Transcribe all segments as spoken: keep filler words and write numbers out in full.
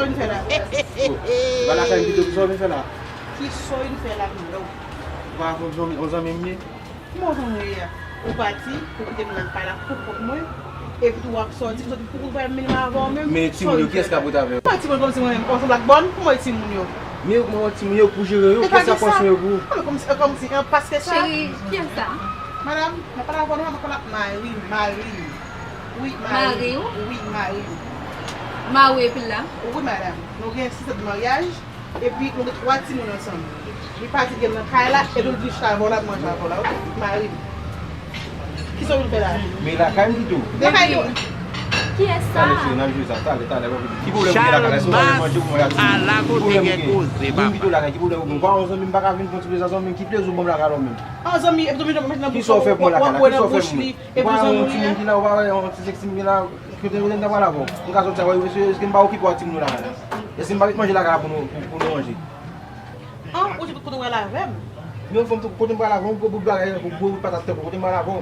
Sa w vin fè la? Ou pa lakay m pito, kisa w vin fè la? Kisa w vin fè la menm? Ou pa yon zanmi, yon zanmi m ye? Kòman w zanmi w ye a? Ou pati, ou kite m nan kay la pou kont mwen, epi tou w ap sòti, sòti pou kout bay m menm avè w menm. Men timoun yo, kiyès k ap rete avè yo? Kòman timoun kòmsi mwen menm, kòmsi blak bòn, kòman timoun yo? Men yo, kòman timoun yo pou jere yo, kiyès k ap pran swen yo pou ou? Kòmsi, kòmsi, an, paske sa. Cheri, kiyès sa? Madam, mwen pale avè w, non, mwen pale ak mari m, mari m. Wi, mari m. Mari w? Wi, mari m. Mari w epi l la? Wi, madam. Nou gen sis an de maryaj. Epi nou gen twa timoun ansanm. Li pati gen nan kay la, epi l vin chita avè w la, manje avè w la, oke? Mari m. Kisa w vin fè la? Men lakay m pito. Lakay nou. Kiyès sa? Talè, cheri, n ap jwe sa. Talè, talè, pa pito. Ki pwoblèm ou gen lakay la? Èske ou pa vle manje pou mwen la, timoun? Ki pwoblèm ou gen? Vin pito lakay, ki pwoblèm ou gen? Ou pa yon zanmi m, m pa ka vin pran ti plezi a zanmi m, ki plezi ou ban m lakay la ou menm? An zanmi, epi zanmi nan bouch ou, w ap wè nan bouch li, epi zanmi w ye a? Ou pa yon timoun ki la, ou pa wè yon ti sèks timoun ki la? Kote, kote m ta pral avè w? M ka sòti avè w, èske, èske m pa okipe w ak timoun yo lakay la? Èske m pa met manje lakay la pou nou, pou, pou nou manje? An, ou di kote w pral avè m? Men fanm tou, kote m pral avè w, gwo bout bagay, gwo bout patat tankou, kote m pral avè w?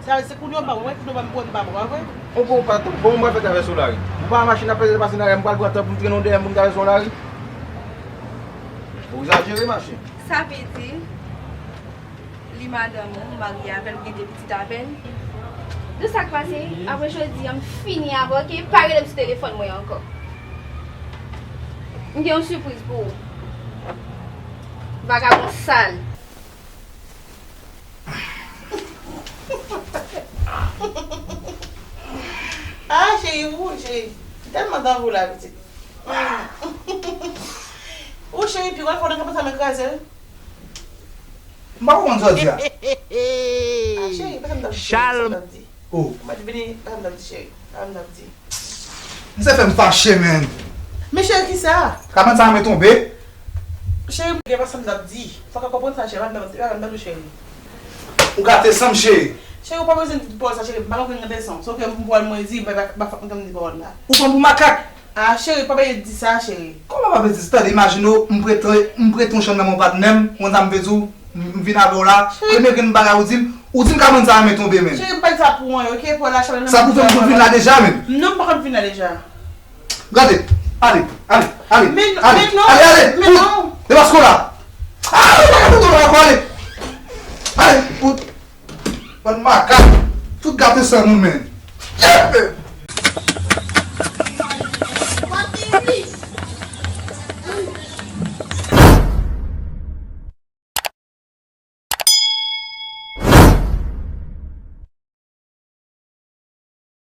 Sa vle di se kounye a w pa wè, kounye a w pa wè, m pa wè. On gwo bout patat tankou, kòman m pral fè travèse w lari? Ou pa wè machin ap peze pase lari a, m pral pran tan pou m trennen w dèyè m pou m travèse w lari? Ou egzajere, mache. Sa vle di, Li madanm ou, ou marye avè l, ou gen de pitit avè l. De sa k pase, apre jodi a, m fini avè w, oke? Pa rele m sou telefòn mwen ankò. M gen yon sipriz pou ou. Vagabon sal. Ah, cheri, ou, cheri. M tèlman tanpri w la, pitit. Ou, cheri, pi w al fò nan kanpe sa, men kraze l. M pa konprann sa w di a. Ah, cheri, pa sa m t ap di, cheri, pa sa m t ap di. Oh. Ou mèt vini, pa sa m t ap di, cheri, pa sa m t ap di. Misye fè m fache, man. Men cheri, kisa? Kabann sa mwen tonbe. Cheri, gen pa sa m t ap di. Fòk ou konprann sa, cheri, pa sa m t ap di, pa sa m t ap di, cheri. Ou gate san m, cheri. Cheri, ou pa bezwen di pawòl sa, cheri. M pa konn gate san. Se oke m pwal mwen di, men pa, pa fòk mwen di pawòl la. Ou pran m pou makak. Ah, cheri, pa bezwen di sa, cheri. Kòman pa bezwen di sa? Tande, imajine w, m prete, m prete yon chanm nan men yon patnè m, ou konn sa m vle di w, m, m vin avè w la, premye grenn bagay ou di m, ou di m kabann sa renmen tonbe, men. Cheri, m pa di sa pou anyen, oke? Pou la chanm nan. Sa pou fè m pou vin la deja, men. Non, m pa konn vin la deja. Gade, ale, ale, ale, men non, ale, men non, ale, ale, men non. Depaske w la. Ale, ale, ale, ale, ale. Ale, ou, bann makak, tout gate san moun, men.